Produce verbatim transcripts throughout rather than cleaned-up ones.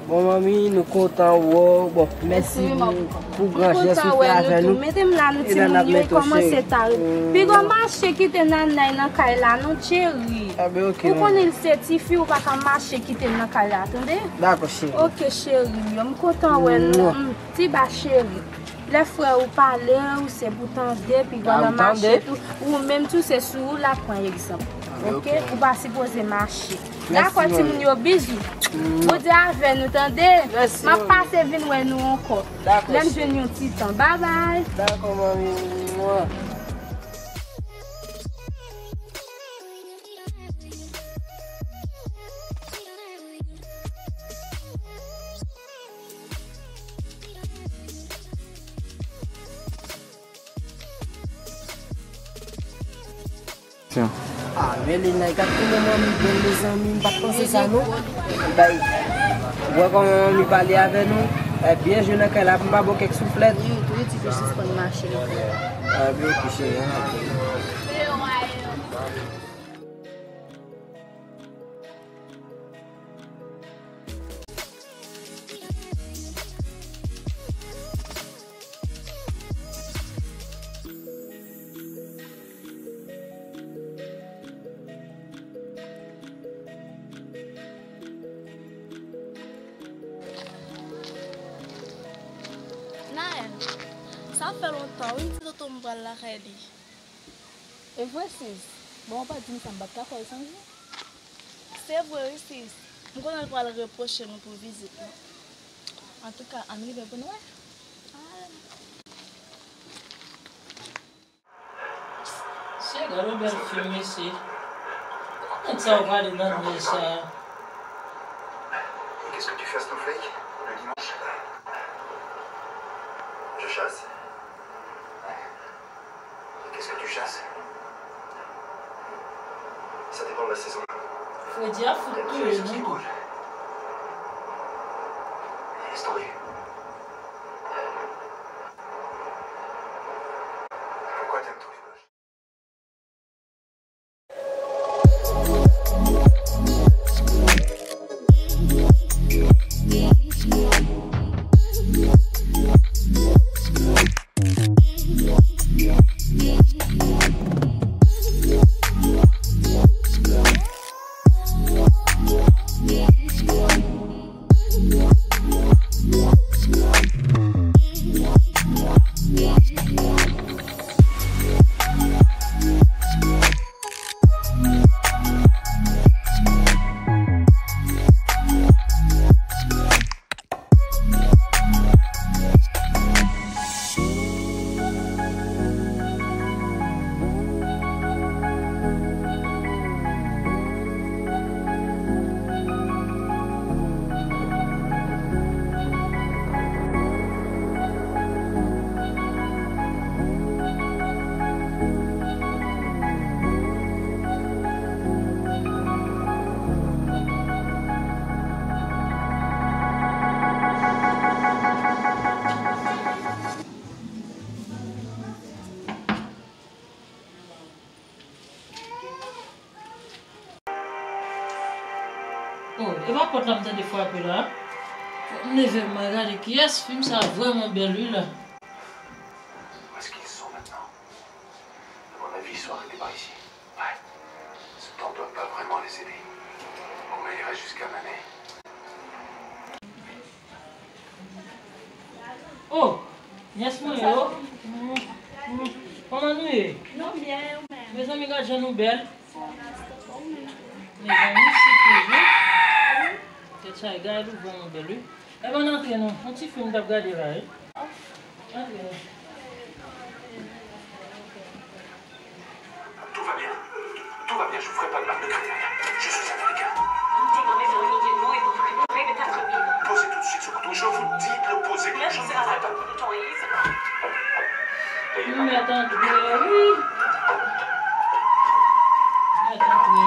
Bon, manmi, nou kontan wè w. Bon, mèsi pou, pou gran jès ou fè avè nou. Mete m la, nou timoun yo kòmanse tare. Piga w mache kite Nanay nan kay la non, cheri. Ou konnen l se tifi, ou pa ka mache kite l nan kay la, tande? Dakò, cheri. Ok, cheri m yo, m kontan wè nou. Ti ba cheri. Lè frè ou pale, ou se pou tande, piga w nan mache tou. Ou menm tou, se sou ou l ap pran egzanp. Ok? Ou pa sipoze mache. Dakò, timoun yo, bizou. Bondye avè nou, tande? M ap pase vin wè nou ankò. Lè m jwenn yon ti tan. Babay. Dakò, manmi. Ah, men li la, gad kouman manmi bèl, mezanmi, m pa t panse sa non. Bay, ou wè kòman manmi pale avè nou? Bay byen jwe nan kay la pou m pa ba w kèk souflèt. Wi, tou, wi, ti fi sispann mache nan kay la. Ah, byen, ok, cheri, an. Naël, sa fè lontan, wi, m di Toto m pral lakay li. E vre, sis. Bon, ou pa di m sa, m pa t ka fè l sonje. Se vre, wi, sis. M konnen l pral repwoche nou pou vizit nou. Antouka, ann rive pou n wè. Se gade yon bèl fim, mesye. Kòman nèg sa yo prale nan nwèl sa a? Et qu'est-ce que tu fais, Snowflake, le dimanche? Je chasse. Et qu'est-ce que tu chasses? Ça dépend de la saison. Freddy ap fout touye nou. Laisse tomber. Pourquoi t'aimes tous les moches? Oh, e pa pòt la m tande frape la? Fòk m leve m al gade kiyès, fim sa vrèman bèl wi la. Où est-ce qu'ils sont maintenant? À mon avis, ils sont arrêtés par ici. Ouais. Ce temps doit pas vraiment les aider. Au moins, il reste jusqu'à Nanay. Oh, nyès mwen yo. Mm, mm. Kòman nou ye? Nou byen, ou menm? Mezanmi, gad jan nou bèl. Mezanmi, si toujou. Tèt chaje, gade ou vrèman bèl, wi. Ebyen, ann antre non. Yon ti fim m t ap gade la, wi. Antre non. Tout va bien. Tout va bien, je vous ferai pas de mal, ne craignez rien. Je suis américain. Démarrez sur immédiatement et vous ferez pleurer le quatre mille. Posez tout de suite ce couteau, je vous dis de le poser. Je ne vous ferai pas. Mèt antre, wi. Mèt antre.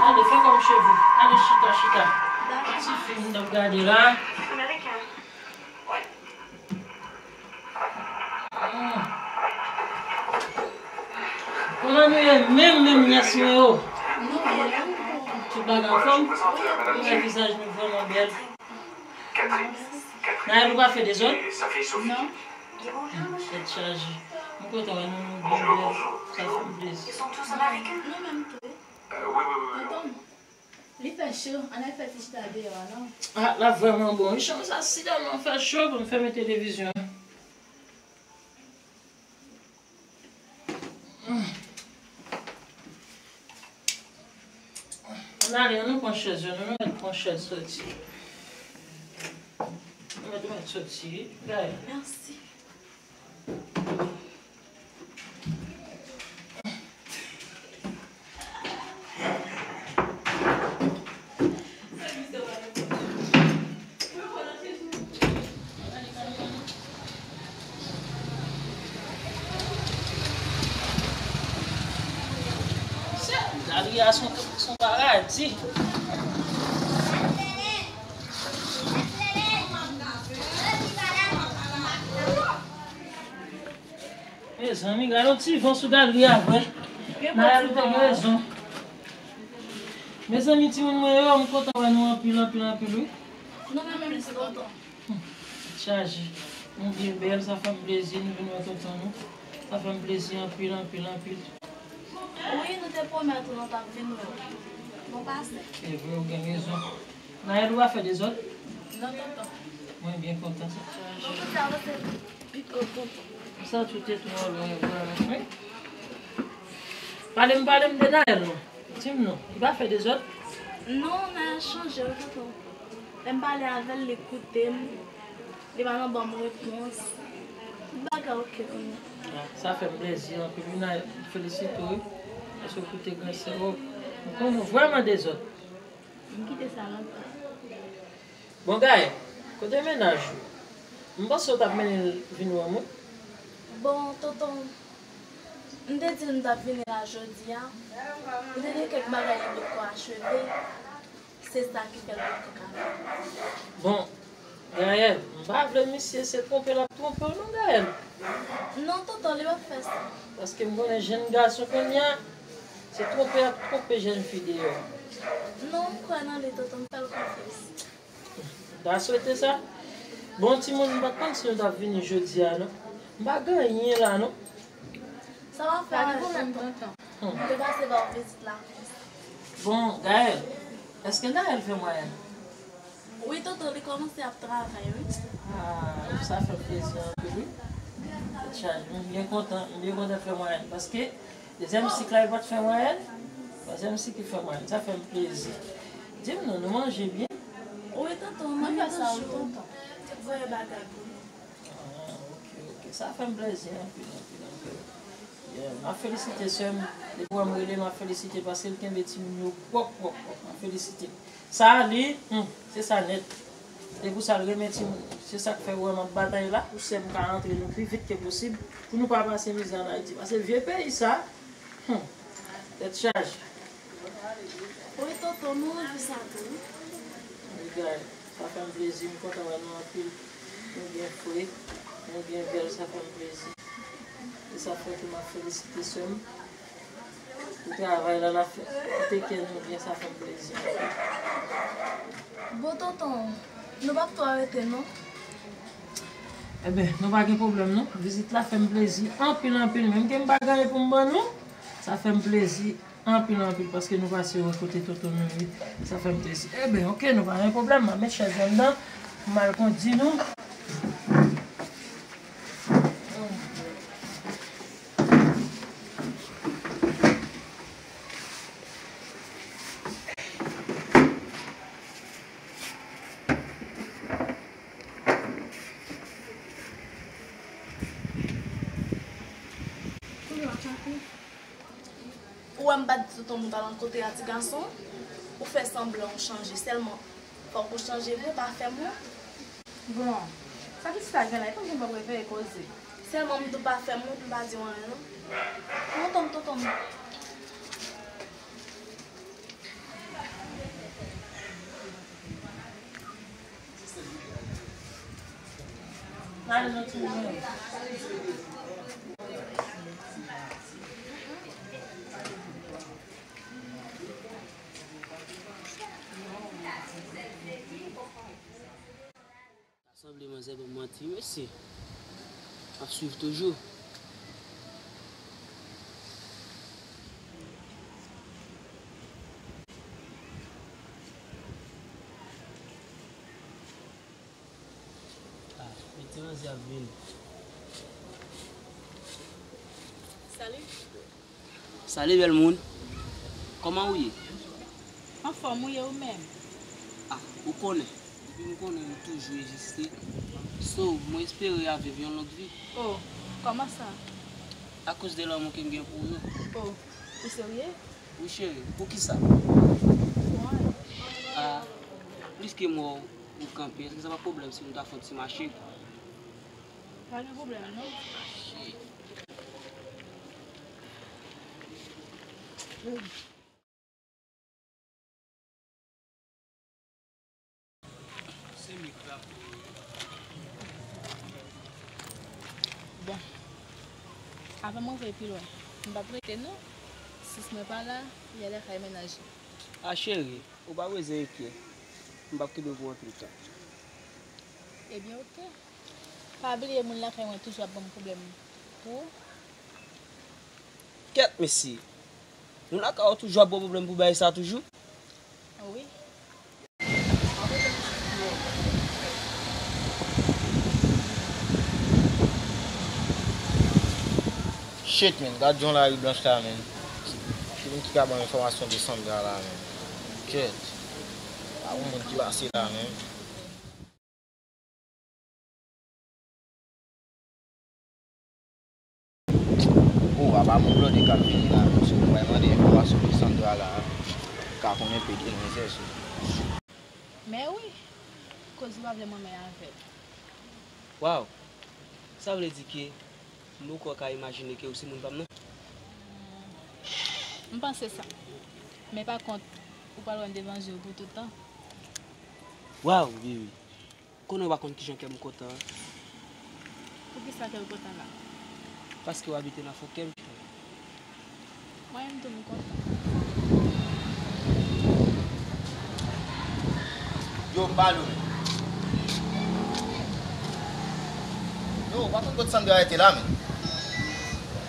Ale, fè kòm cheve. Ale, chita, chita. Ti fim m t ap gade la. Américain. Kòman nou ye menm, menm, nyès mwen yo? Tout bagay anfòm? Nou wè vizaj nou vrèman bèl. Naël, ou pa fè dezòd? Non. Tèt chaje. M kontan wè nou, nou byen bèl. Sa fè m plezi. Tonton, li fè cho, ann al fè ti chita deyò a non. Ah, la vrèman bon. Wi, chanm sa si tèlman fè cho, bon, m fèmen televizyon an. Ann ale, ann nou pran chèz yo, nou mèt pran chèz soti. Nou mèt, mèt soti, wi. Gaël. Mèsi. Galerie a se yon, se yon paradi. Mezanmi, gade yon ti van sou galerie a vre. Naël, ou te gen rezon. Mezanmi, timoun mwen yo, m kontan wè nou anpil, anpil, anpil, wi. Nou menm, nou kontan. Tèt chaje. Nou byen bèl, sa fè m plezi, nou vin wè tonton nou. Sa fè m plezi anpil, anpil, anpil. Wi, nou te pwomèt ou nou t ap vin wè w. Nou pase. Se vre, ou gen rezon. Naël, ou pa fè dezòd? Non, tonton. Mwen byen kontan, sa. Bon, kote a, kote? Pi gwo tonton. Sa tou te twò lwen, vrèman. Wi. Pale m, pale m de Naël, non. Di m non. Li pa fè dezòd? Non, Naël chanje, wi, tonton. Lè m pale avè l, li koute m. Li pa nan ban m repons. Tout bagay oke kounye a. Ah, sa fè m plezi anpil, wi, Naël. M felisite w, wi. Paske w koute gran sè w. M konnen w vrèman dezòd. M kite sa lontan. Bon, Gaël, kote mennaj ou? M panse w t ap mennen l vin wè mwen. Bon, tonton, m te di l m t ap vini la jodi a. M te gen kèk bagay li potko acheve. Se sa ki fè l potko ka vini. Bon, Gaël, m pa vle misye se twonpe l ap twonpe w non, Gaël. Non, tonton, li p ap fè sa. Paske m konnen jèn gason kounye a, se twonpe y ap twonpe jèn fi deyò. Non, m kwè nan li, tonton, m fè l konfyans. M ta swete sa. Bon, timoun, m pa t konn si nou t ap vini jodi a, non. M pa gen anyen la, non. Sa w ap fè anyen, tonton? Hmm. M te pase ba w vizit la. Bon, Gaël, èske Naël fè mwayèn? Wi, tonton, li kòmanse ap travay, wi. Ah, sa fè plezi anpil, wi. Tèt chaje, m byen kontan, m byen kontan fè mwayèn, paske dezyèm sik la, li pa t fè mwayèn, twazyèm sik, li fè mwayèn. Sa fè m plezi. Di m non, nou manje byen? Wi, tonton, mwen fè sa, wi, tonton. Voye bagay pou nou. Ah, ok, ok. Sa fè m plezi anpil, anpil, anpil. Yeah, m ap felisite sè m. Depi w wè m rele, m ap felisite paske l kenbe timoun yo pwòp, pwòp, pwòp. M ap felisite. Sa li, hmm, se sa nèt. Se pou sa l renmen timoun. Se sa k fè w wè m ap batay la pou sè m ka antre nou pi vit ke posib, pou nou pa pase mizè ann Ayiti. Paske vye peyi sa, hmm, tèt chaje. Wi, tonton, nou anvi sa tou, wi. Wi, Gaël, sa fè m plezi, m kontan wè nou anpil. Nou byen fre, nou byen bèl, sa fè m plezi. E sa fè ke m ap felisite sè m pou travay la l ap fè. Kote kè nou byen, sa fè m plezi anpil. Bon, tonton, nou p ap twò rete, non? Enben, nou pa gen pwoblèm, non. Vizit la fè m plezi anpil, anpil. Menm ke m pa gen anyen pou m ban nou, sa fè m plezi anpil, anpil, paske nou pase wè kote tonton nou ye. Sa fè m plezi. Enben, ok, nou pa gen pwoblèm. M ap met chèz anndan pou m al kondi nou. Ou wè m pa t di tonton m ou t al rankontre a ti gason? Ou fè sanblan ou chanje, sèlman fòk ou chanje vre, pa fè m wont. Bon, sa pitit la gen la, li pa janm ap repere koze. Sèlman m di w pa fè m wont, m pa di w anyen non. Tonton m, tonton m. Manzè ban m manti, mesye. M ap swiv toujou. Ah, men ti manzè ap vini. Salut. Salut, bèl moun. Kòman ou ye? Anfòm, ou ye ou menm? Ah, ou konnen. Depi m konnen, m toujou egziste. So, mwen espere y a viv yon lòt vi. Oh, kòman sa? Akoz de lanmou ke m gen pou ou yo. Oh, ou serye? Wi, cheri, poukisa? Why? Ah, pliske m wè w, ou kanpe, èske sa pa pwoblèm si nou ta fè yon ti mache? Pa gen pwoblèm, non. Bon, avan m rive pi lwen, m p ap rete non. Sis mwen pa la, li al lakay mennaj li. A cheri, ou pa bezwen enkyè. M p ap kenbe w pou anpil tan. Ebyen, oke. Pa bliye moun lakay mwen toujou ap ban m pwoblèm pou ou. Kèt, mesye. Moun lakay ou toujou ap ba w pwoblèm pou bagay sa toujou? Wi. Shit, man, gad jan lari blanch la, man. Ki moun ki ka ban m enfòmasyon de Sandra la, man? Kèt. Pa yon moun ki pase la, man. Oh, apa moun blòde k ap vini la, mesye, ou pral mande enfòmasyon pou Sandra la, ka konnen pe gen mizè sou. Men wi, koz li pa vle m renmen avè l. Waw, sa vle di ke m poko ka imajine ke ou se moun pa m nan? M panse sa. Men pa kont, ou pral wè m devan je w pou tout tan. Waw, baby. Konnen w pa konn kijan kè m kontan an. Poukisa kè w kontan la? Paske w abite nan fon kè m. Mwen menm tou m kontan. Yo, m pale w. Yo, w pa konn kot Sandra rete la, men.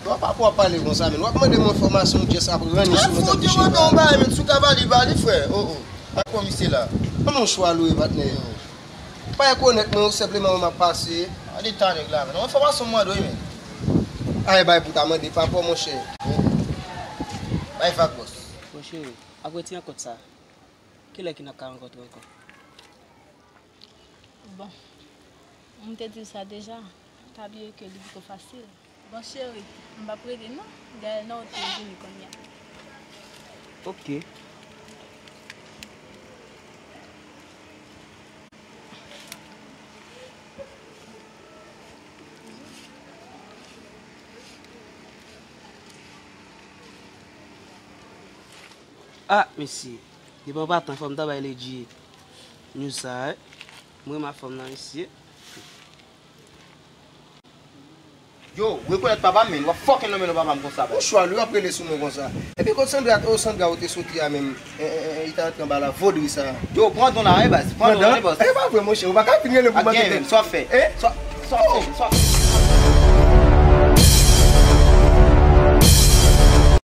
Yo, apa pou w ap pale konsa, men? W ap mande m enfòmasyon, w just ap ranni sou mwen tankou chita. Mande yon bagay, men, si w ka ba li, ba li, frè. Oh, oh. Ak komisè la. An non chwa lwe patnè yo. Pa rekonèt mwen, ou senpleman wè m ap pase. Gade ta nèg la, men. Yon enfòmasyon m mande w, men. Ay, bay pou ta mande, pa pou monchè. Bay vag, bòs. Monchè, apre ti rankont sa, kilè ki n ap ka rankontre ankò? Bon, m te di w sa deja, pa bliye ke li poko fasil. Bon, cheri, m p ap rete non. Gaël nan wout li vini kounye a. Oke. Ah, mesye. Depi w pa tan, fò m ta bay Ledji news sa a, wi. M renmen fanm nan, mesye. Yo, rekonèt papa m, men w ap fucking nonmen non papa m konsa, bro. Ou chwa, li w ap rele sou mwen konsa. Epi kot Sandra, oh, Sandra, ou te soti a menm, eh, eh, eh, li ta rantre anba la, vodri sa. Yo, pran don la, wi, baz. Pran don, wi, baz. E pa vre, monchè, ou pa ka vin rele pou m antre. Sa w ap fè? Eh? Sa w ap fè? Sa w ap fè?